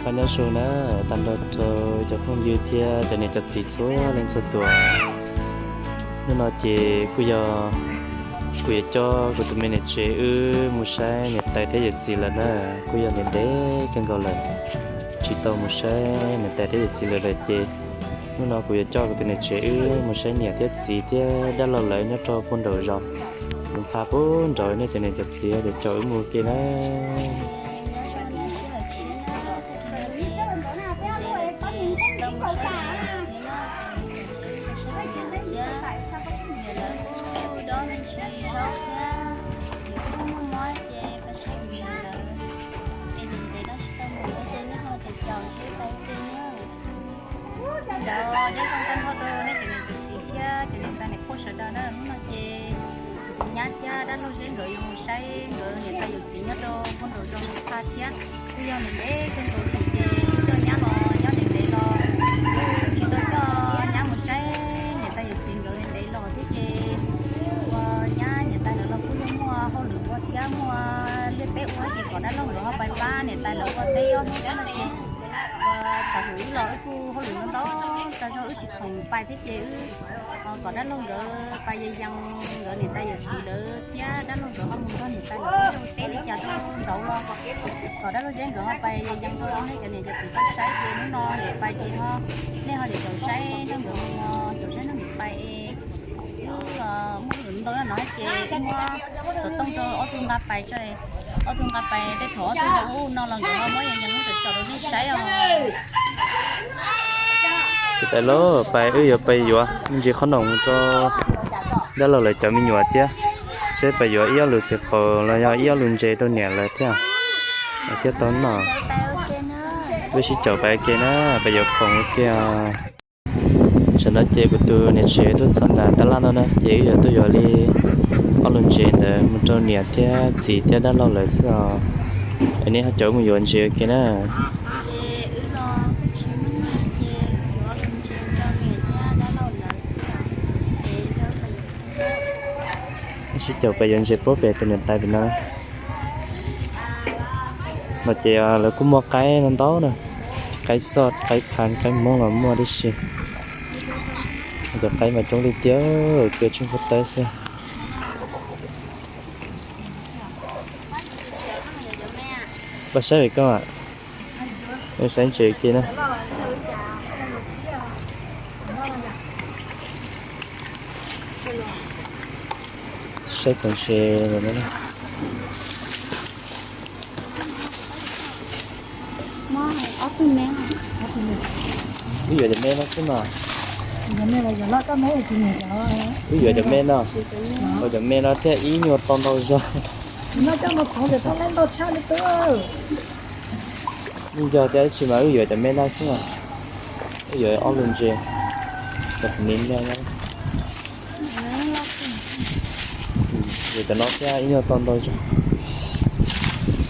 Nyob zoo na, tag nrho rau cov phooj ywg thiab cov niam cov txiv txhua leej txhua tus. Hnub no ces kuj yog kuv yuav coj kuv tus me niam tsev wb mus saib niam tais thiab yawm txiv lawm na. Kuj yog ntev ntev kawg nkaus lawm tsis tau mus saib niam tais thiab yawm txiv lawm lawm ces hnub no kuv yuav coj kuv tus niam tsev wb mus saib niam thiab txiv thiab dab laug lawv nyob rau puag nraum zos Moos Phaj puag nraud. Nej cov niam cov txiv ces caum wb mus ua ke na. Ntawd nyob zoo tag nrho rau nej cov niam cov txiv thiab cov niam tais niam phauj sawv daws na. Hnub no ces kuv tus nyab thiab dab laug Zeb nkawd yuav mus saib nkawd niam tais yawm txiv nyob rau puag nraum zos Moos Phaj thiab. Kuj yog ntev ntev kawg nkaus li ces wb coj nyab los nyob ntev ntev los wb tsis tau coj nyab mus saib niam tais yawm txiv nkawd ntev los thiab ces ua nyab niam tais lawv los kuj yeej muaj hauj lwm ua thiab muaj liaj teb ua ces kom dab laug nkawd ho pais pab niam tais lawv ua teb ob hnub thiab no ces ua tsav hum wb los wb kuj hauj lwm ntau ntau, tag zog wb tsis khoom pais thiab ces wb kom dab laug nkawd pais yees yees nkawd niam tais yawm txiv lawv thiab dab laug nkawd ho mus nrog niam tais lawv ua teb li cas rau nraud los kom dab laug Zeb nkawd ho pais yees yees rau nej cov niam cov txiv tau saib ces hnub no nkawd pais ces ho nej ho caum saib nrog nkawd mus, caum saib nrog nkawd pais es wb muaj hauj lwm ntau no ces wb muab xov tooj rau ob tug nqa pais tso, ob tug nqa pais tej thaum ob tug ua no los nkawd ho muab yees yees lub tawm tsom rau nej saib os. Tais lauj, pais wb yuav pais yuav me ntsis qhob noom rau dab laug lawv cov me nyuam thiab, seb pais yuav ib ob lus txiv qaub los yog ib ob lus ntses rau niam lawv thiab, thiaj tau noj. Wb sib caum pais ua ke na, pais yuav khoom ua ke. Tam sim no ces kuv tus niam tsev tuaj txog nram tab laj no na ces wb yuav tuaj yuav li ob lus ntses ntawd mus rau niam thiab txiv thiab dab laug lawv xwb os. Es nej ho caum wb mus yuav ntses ua ke na. Sib caum pais yuav ntses puag pem tus niam tais pem no. No ces lawv kuj muaj qaib no ntau na, qaib xoj, qaib pha, qaib hmoob los muaj tib si. Cov qaib mas coob tiag tiag, cua tsheej puag tawb xwb. Pab saib koj, saib ntses ua ke na. Saib cov ntses. Wb yuav cov me no xwb mas. Wb yuav cov me no, ua cov me no thiaj ib nyuag tau ntau zog. Yeej yog tias tsis mas wb yuav cov me no xwb mas. Wb yuav ob lub ntses, cov me no. Yuav cov no thiaj ib nyuag tau ntau zog.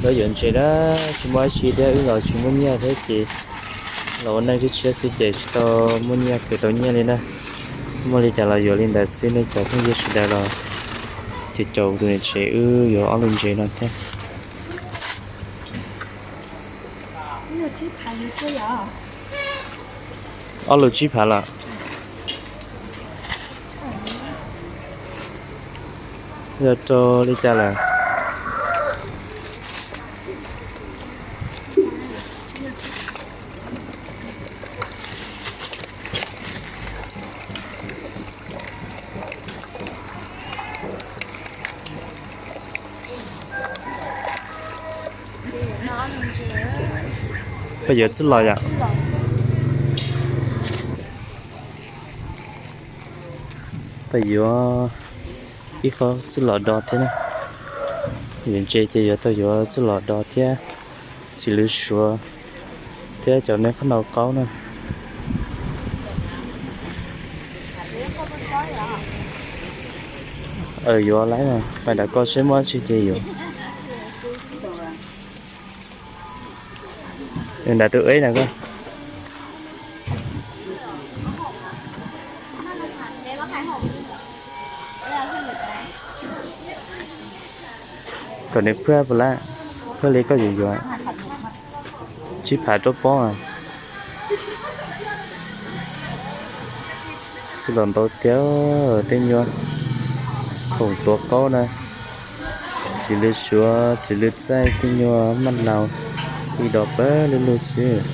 Lawv yuav ntses na, tsis muaj dab tsi thiab, wb los tsis muaj nyiaj thiab ces los ua neej tshiab tshiab xwb ces tsis tau muaj nyiaj khwv tau nyiaj li na. Muaj li cas los yuav li ntawd xwb, nej cov phooj ywg sawv daws los ces caum tus niam tsev wb yuav ob lub ntses no thiab. Ob lub tsib phav lawm. Yog rau li cas lawm? Peb yuav txwj los yom. Peb yuav ib qho txwj los do thiab na. Yuav ntses ces yuav tau yuav txwj los do thiab, txiv lws suav thiab cov me qhob nau qaub na. Yuav lawm, pais dam koj seb muaj dab tsi ces yuav. Nram tus eb na koj. Kom nws phwj puas lawm, phwj li koj yuav yuav. Tsib phav rau pob. Txwj laus ntau tiag, tej nyuag khoom tuav qaub na, txiv lws suav, txiv lws txaij, tej nyuag maj laus, ib dos pawg lug lug xwb.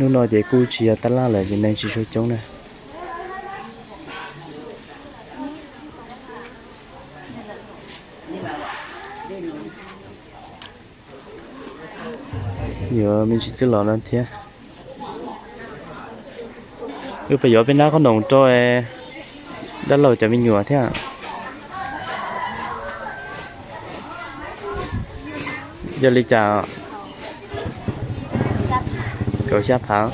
Hnub no ces kuj tsis yog tab laj lawm ces neeg tsis tshua coob na. Yuav me ntsis txwj laus no thiab. Wb pab yuav peb nab qhob noom rau dab laug cov me nyuam thiab. Yog li cas? Kaum xya phav.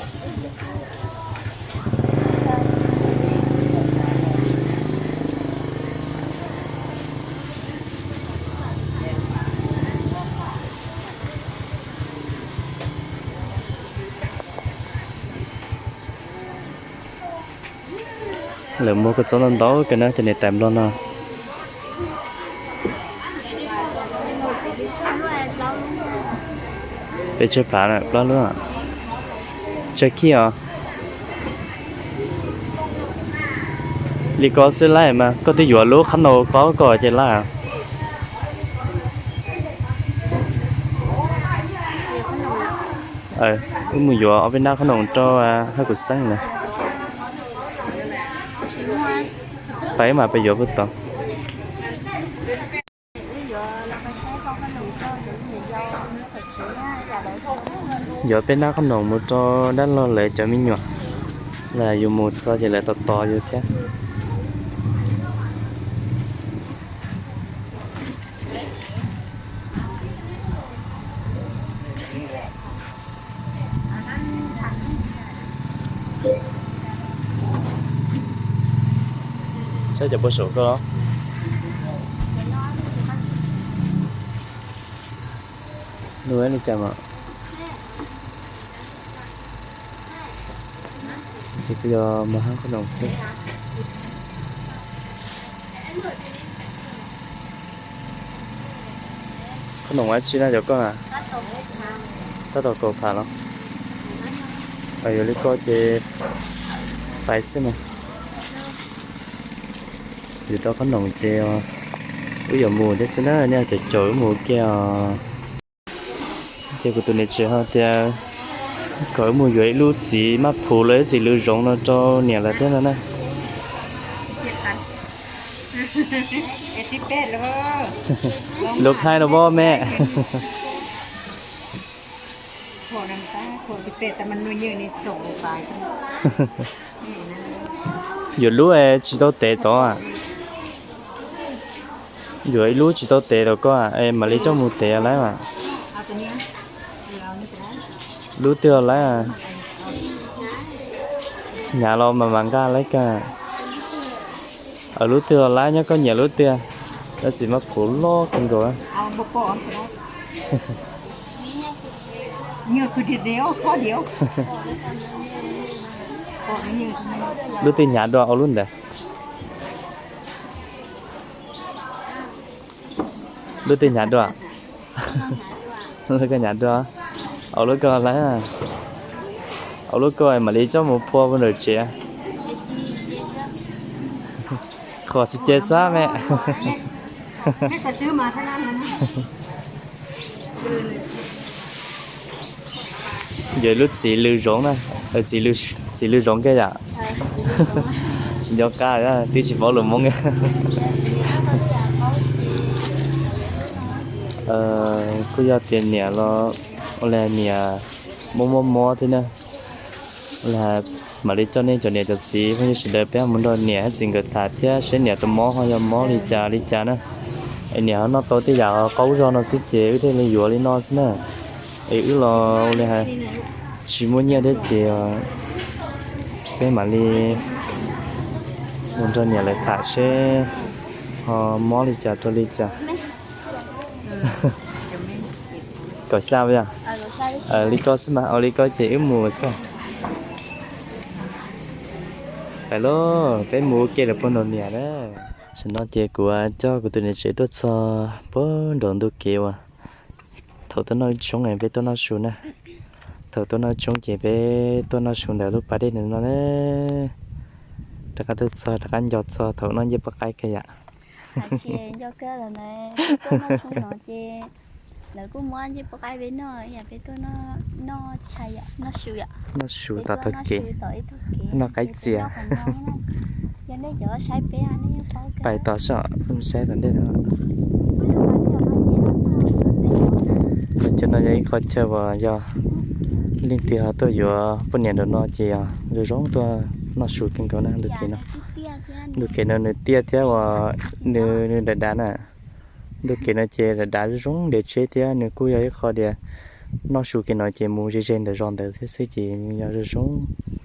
Lawv muag kua txob ntau ntau kawg na, cov niam tais nplog no. Peb tsawg phav na, plaub lub. Tsawg khij os. Li ko xwb laij mas koj twb yuav lub qhob noom qaub ko ces laij. Wb mus yuav ob peb nab qhob noom rau Haj Kuv Xeeb na. Pab mas pab yuav puag tod. Yuav peb nab qhob noom mus rau dab laug lawv cov me nyuam, los yus mus txog ces lawv tos tos yus thiab. Saib cov puag saum koj. Nug li cas mas. Ces kuv yog mus hab qhob noom thiab. Qhob noom dab tsi na cov koj na? Tab tom kaum phav los? Yog li ko ces pais xwb mas. Yus tau qhob noom ces wb yuav mus thiab xwb na, nej caum caum wb mus ua ke os. Ces kuv tus niam tsev ho tias kom wb mus yuav ib lub txiv maj phuv los ib txiv lws zoov no rau niam lawv thiab no na. Lub khaib no pob me. Yuav lub tsis tau tev tod. Yuav ib lub tsis tau tev tod koj es mam li coj mus tev lawm mas. Lub twg lawm? Hnyav los mas mam nqa lawm kawg. Lub twg los lawm, nyob koj nyiam lub twg. Lub txiv maj phuv loj kawg nkaus. Lub twg hnyav dua ua lub ntawd. Lub twg hnyav dua? Lub koj hnyav dua. Ua lub koj lawm. Ua lub koj mam li coj mus phua puag nram tsev. Qhov xis ces xab me. Yog lub txiv lws zoov na, txiv lws zoov kiag yom. Tsis nco qab, twb tsis paub lus Hmoob. Kuj yog tias niam los ua li niam mob mob mob thiab na, ua li mam li coj nej cov niam cov txiv phooj ywg sawv daws peb mus nrog niam thiab txiv nkawd tham thiab seb niam tus mob ho yog mob li cas li cas na. Es niam ho noj tau tej yam qaub zog no xwb ces wb thiaj li yuav li no xwb na. Es wb los ua li hais tsis muaj nyiaj thiab ces peb mam li Mus nrog niam lawv tham seb ho mob li cas rau li cas. Kaum xya yom? Li ko xwb mas, ua li ko ces wb mus xwb. Pais lauj, peb mus ua ke lawm puag nraum niam na. Tam no ces kuv coj kuv tus niam tsev tuaj txog puag nraum ntug kev uas thaum tuaj noj ib tshoob peb tuaj noj su na. Thaum tuaj noj ib tshoob ces peb tuaj noj su ntawm lub pas dej ntawm no na. Rov qab tuaj txog, rov qab nco txog thaum noj ncej poj qaib kiag yom. Lawv kuj muab ncej poj qaib peb noj, peb tuaj noj tshais, noj su yom. Noj su tom taug kev, noj qaib txias. Yog nej cov saib peb, nej yeej paub. Pais tom soj, saib tom ntej no. Qhov chaw no yog ib qho chaw uas yog leej twg ho tuaj yuav poj niam nraum no ces zoo zoo tuaj noj su kawg nkaus na. Ntug kev no, ntug kev no nws tiaj thiab uas nws, nws dav dav na. Ntug kev no ces dav dav zoo zoo ntev tsheb thiab nws kuj yog ib qho tias noj su kev no ces mus ze ze ntawm zos ntawd thiab xwb ces yog zoo zoo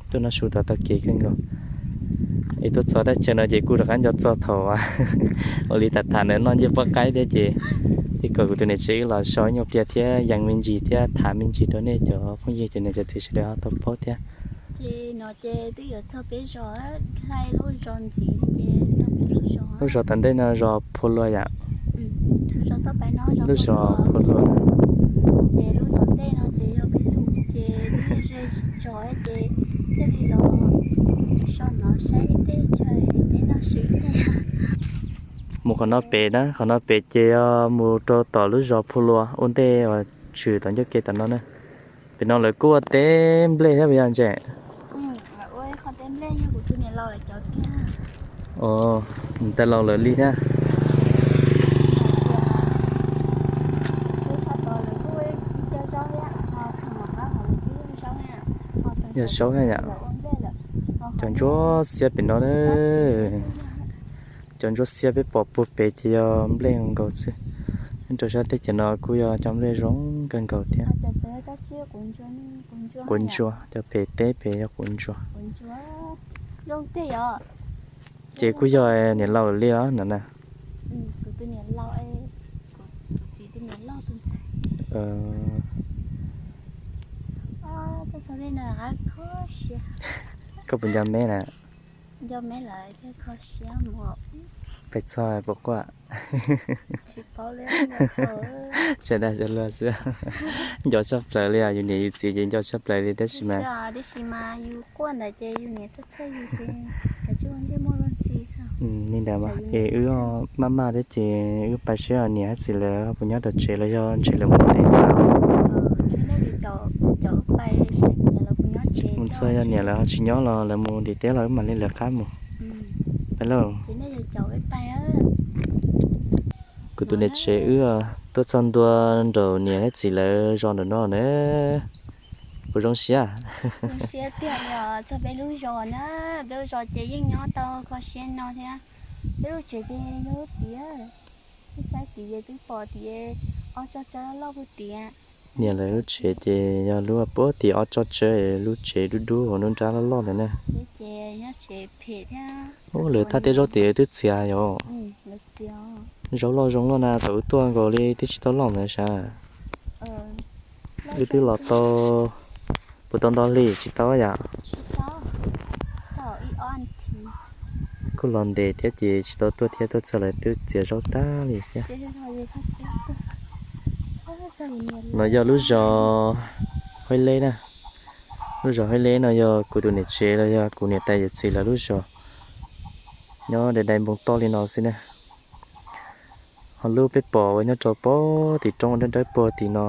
tuaj noj su tom taug kev kawg nkaus. Es tuaj txog thaj chaw no ces kuj rov qab nco txog thaum ua li tham tham ntawd noj ncej poj qaib thiab ces thiaj kom kuv tus niam tsev wb los so ib nyuag pliag thiab yees me ntsis thiab tham me ntsis rau nej cov phooj ywg cov niam cov txiv sawv daws ho tau paub thiab. Lub zos tom ntej no zos Phua Lua yom. Lub zos Phua Lua. Mus qhov no pem na, qhov no pem ces yog mus rau tom lub zos Phua Lua ua ntej uas tshwm tom ncauj ke tom no na. Pem no lawv kuj ua teb nplej thiab puas yog ntse? Tais laus lawv li thiab. Yog saub thiab yom. Cov ntsuab xiab pem no na. Cov ntsuab xiab peb pom puag pem ces yog nplej nkaus xwb. Nyob rau sab teb chaws no kuj yog cov nplej zoo kawg nkaus thiab. Quav ntsuag, cov pem teb pem yog quav ntsuag. Ces kuj yog niam laus li os no na. Koj puas nco me na? Pais txog puas quaj? Tsa dag tsa luag xwb. Nco tshaj plaws li os, yus niam yus txiv ces nco tshaj plaws li tab sis mas li ntawd mas es wb maj maj thiab ces wb pais seb niam thiab txiv lawv puas nyob tom tsev los yog ntshe lawv mus teb tas. Mus txog yog niam lawv ho tsis nyob los lawv mus ntim teb los wb mam li lawv qab mus. Pais lauj. Kuv tus niam tsev wb tuaj txog ntua nraum niam thiab txiv lawv zos nraum no na. Puas zoo siab? Txog peb lub zos na, peb lub zos ces yeej nyob tau kho siab no thiab. Peb lub tsev ces yog lub tiam, peb saib tid twb pom tias ob tsob tsawb loj puag tiam. Niam lawv lub tsev ces yog lub puag tim ob tsob tsawb, lub tsev dub dub hauv nruab nrab loj loj ntawd na. Ub, lawv thaj teb zaub tid twb txias yom. Zaub loj zoo loj na, thaum wb tuaj nkaus li twb tsis tau loj ntawd sav. Wb twb los tau puas tau nto hlis tsis tau yom. Kuj los ntev thiab ces tsis tau tuaj thiab, tuaj txog lawv twb txiav zaub tag li thiab. No yog lub zos Huaib Leb na. Lub zos Huaib Leb no yog kuv tus niam tsev los yog kuv niam tais yawm txiv lawv lub zos. Nyob dai dai npoo toj li no xwb na. Ho lub peb pom uas nyob rau puag tim roob dawb dawb puag tim no,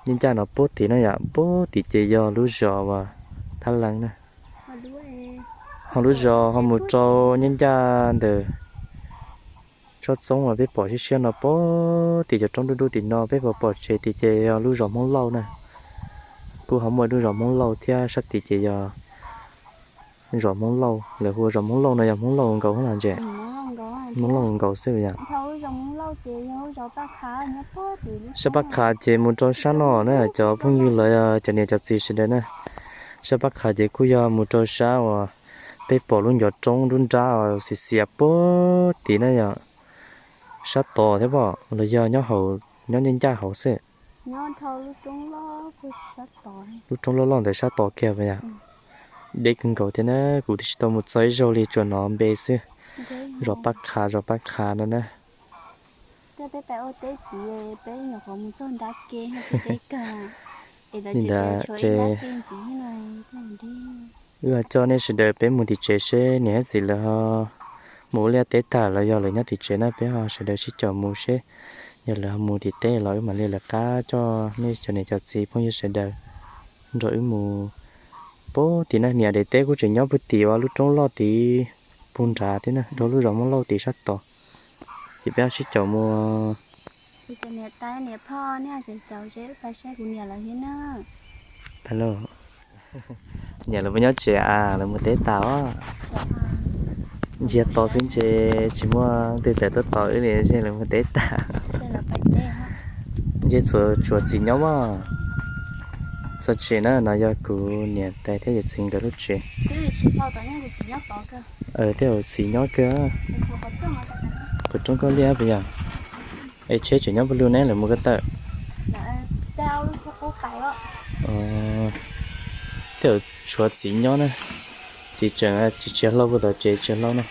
nyab ncaj no puag tim no yom, puag tim ces yog lub zos uas Thab Leej na. Ho lub zos ho mus rau nyab ncaj ntawm tsob txoob uas peb pom siab siab no puag tim cov roob dub dub tim no peb pom pom tsev tim ces yog lub zos Hmoob Lauj na. Kuj ho muaj lub zos Hmoob Lauj thiab, sab tid ces yog zos Hmoob Lauj, lawv hu ua zos Hmoob Lauj no yog Hmoob Lauj nkaus los ntse? Hmoob Lauj nkaus xwb yom. Sab Paj Qha ces mus rau sab no na cov phooj ywg los yog cov niam cov txiv sawv daws na. Sab Paj Qha ces kuj yog mus rau sab uas Peb pom lub ncov roob nruab nrab xiav xiav puag tim na yog sab tod thiab pob los yog nyob ncaj ncaj hauv xwb? Lub roob loj loj ntawm sab tod kiag puas yog? Deb kawg nkaus thiab na, kuv twb tsis tau mus txog ib zaug li, tsuas hnov npe xwb. Zos Paj Qha, zos Paj Qha no na. Li ntawd ces wb coj nej sawv daws peb mus tim tsev seb niam thiab txiv lawv ho mus ua liaj teb tag los yog lawv nyob tim tsev na, peb ho sawv daws sib caum mus seb yog lawv ho mus tim teb los wb mam li lawv qab coj nej cov niam cov txiv phooj ywg sawv daws nrog wb mus. Puag tim na niam daim teb kuj tseem nyob puag tim uas lub roob loj tid, puag nrad thiab na, rau lub zos Hmoob Lauj tid sab tod. Ces peb ho sib caum mus. Niam lawv puas nyob tsev a, lawv mus teb tas os? Ntsiag to xwb ntshe tsis muaj twg tawm tuaj tos wb li, ntshe lawv mus teb tas. Ntshe tshuav txiv nyob mas. Txog tsev na, no yog kuv niam tais thiab yawm txiv nkawd lub tsev. Tej zaum txiv nyob kawg. Qhov roob koj liaj puas yog? Es tsheb tseem nyob puag lug ne, lawv mus ko taw? Tej zaum tshuav txiv nyob na. Txiv tseem tsis tsis hlau puag tom tsev tsis hlau na.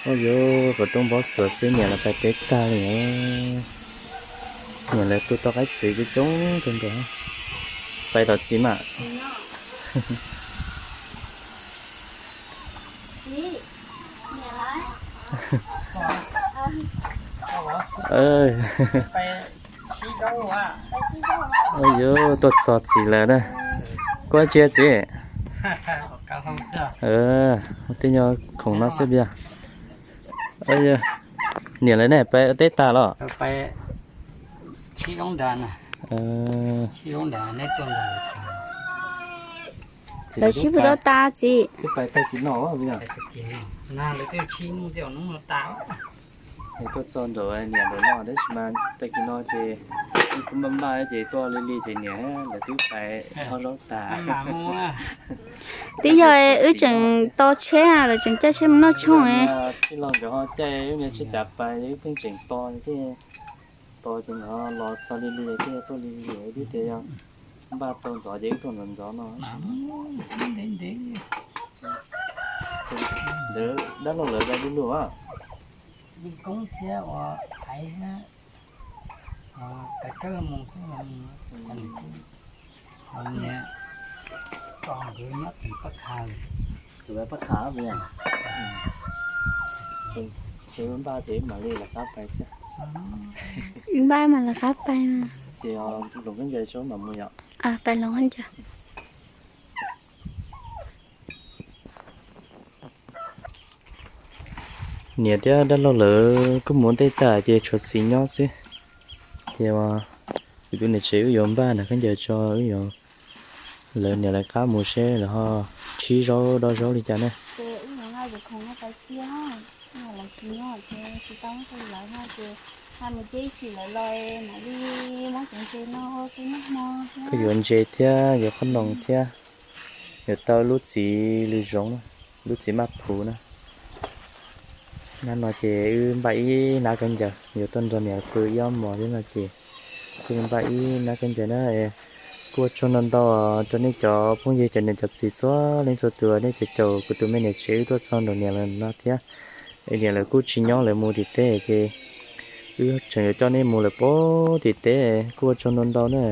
Ua yuav qhov rooj npab xuas xwb niam lawv pais teb tag li. Niam lawv tu tau qaib txwv coob coob kawg nkaus. Pais tom txiv mas. Ua yuav tuaj txog txiv lawm na. Koj tsis txiv? Tej nyuag khoom no xwb puas yog? Niam lawv ne, pais teb tag los? Lawv sib puas tau tas txiv? Tuaj txog nraum niam lawv no tab sis mas tag kis no ces wb kuj npaj npaj ces tuaj li li ces niam lawv twb pais hau zaub tas. Twb yog wb tseem tos tsheb, lawv tseem caij tsheb mus noj tshoob. Tij laug nkawd ho caij wb niag tsheb cav pais, wb pheej tseem tos thiaj tos ces nkawd los txog li li thiaj tuaj li li, wb twb tias yog npaj tau ntxov ces wb tuaj ntxov ntxov no. Ntawd dab laug lawv zoo li luj a. Tus Paj Kha puas yog? Ces wb npaj ces wb mam li lawv qab pais xwb. Wb npaj mas lawv qab pais mas. Ces loos khaub ncaws tso mam mus yom. Pais loos khaub ncaws. Niam thiab dab laug lawv kuj mus ua ntej tag ces tshuav txiv nyob xwb. Ces kuv tus niam tsev wb yuav npaj nram khaub ncaws tso, wb yuav, lawv niam lawv qab mus seb lawv ho tshib zaub dob zaub li cas na. Kuj yuav ntses thiab yuav qhob noom thiab, yuav tau lub txiv lws zoov, lub txiv maj phuv na. Nab no ces wb npaj ib nab khaub ncaws, yuav tuaj nrog niam pw ib ob hmos thiab no ces kuj npaj ib nab khaub ncaws na. Kuj ua tsaug ntau ntau rau nej cov phooj ywg cov niam cov txiv txhua leej txhua tus, nej cov caum kuv tus me niam tsev wb tuaj txog nraum niam lawv no thiab. Es niam lawv kuj tsis nyob, lawv mus tim teb ces wb tseem yuav coj nej mus lawm puag tim teb, kuj ua tsaug ntau ntau na.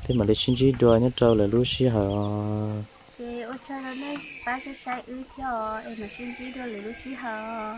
Peb mam li sib ntsib dua nyob rau lawv lub sij hawm. Ces ua tsaug rau nej pab saib saib wb thiab os, es mam sib ntsib dua lwm lub sij hawm.